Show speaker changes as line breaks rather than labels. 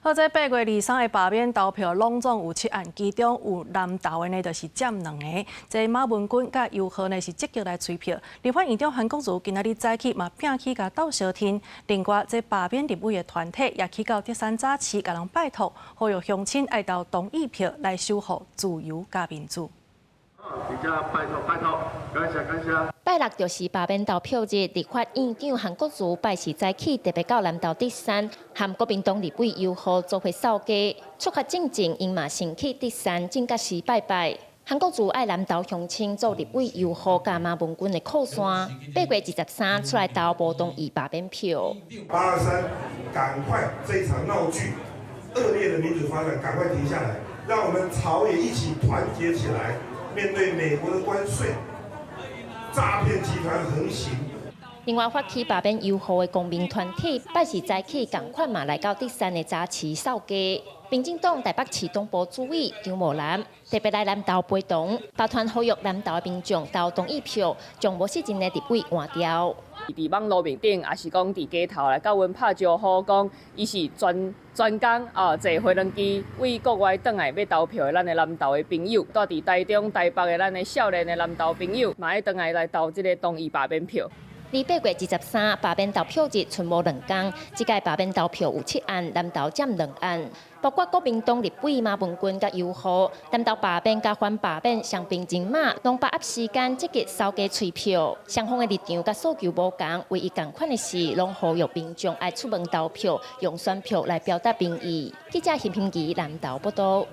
好，這8月23的罷免投票，攏總有七案，其中有南投的呢，就是佔兩個。這馬文君佮游皓呢是積極來催票。立法院長韓國瑜今仔日早起嘛拚去共鬥相挺。另外，這罷免立委的團體也去到德山早市，共人拜託，呼籲鄉親愛投同意票來守護自由佮民主。
拜託拜託，感謝感謝。
拜六就是罷免投票日，立法院長韓國瑜拜四早起特別到南投德山，和國民黨立委游皓做伙掃街。出發進前，𪜶嘛先去德山淨覺寺拜拜。韓國瑜愛南投鄉親做立委游皓佮馬文君的靠山。8月23出來投無同意罷免票。
823，趕快這一場鬧劇，惡劣的民主發展，趕快停下來，讓我們朝野一起團結起來。面對美國的關稅，詐騙集團橫行。
另外，發起罷免游皓的公民團體，拜四早起仝款嘛來到德山的早市掃街。民進黨台北市黨部主委張茂楠特別來南投陪同，包團呼籲南投的民眾投同意票，將無失陣的立委換掉。
佇網路面頂，抑是講佇街頭來佮阮拍招呼，講伊是專專工啊，坐飛輪機為國外轉來欲投票的咱的南投的朋友，蹛佇台中、台北的咱的少年的南投朋友，嘛愛轉來來投這个同意罷免票。
離8月23罷免投票日賰無兩工，這屆罷免投票有七案，南投佔兩案，包括國民黨立委馬文君佮游皓，南投罷免佮反罷免雙邊人馬，攏把握時間積極掃街催票，雙方的立場佮訴求無仝，唯一仝款的是，攏呼籲民眾愛出門投票，用選票來表達民意。記者陳品儀南投報道。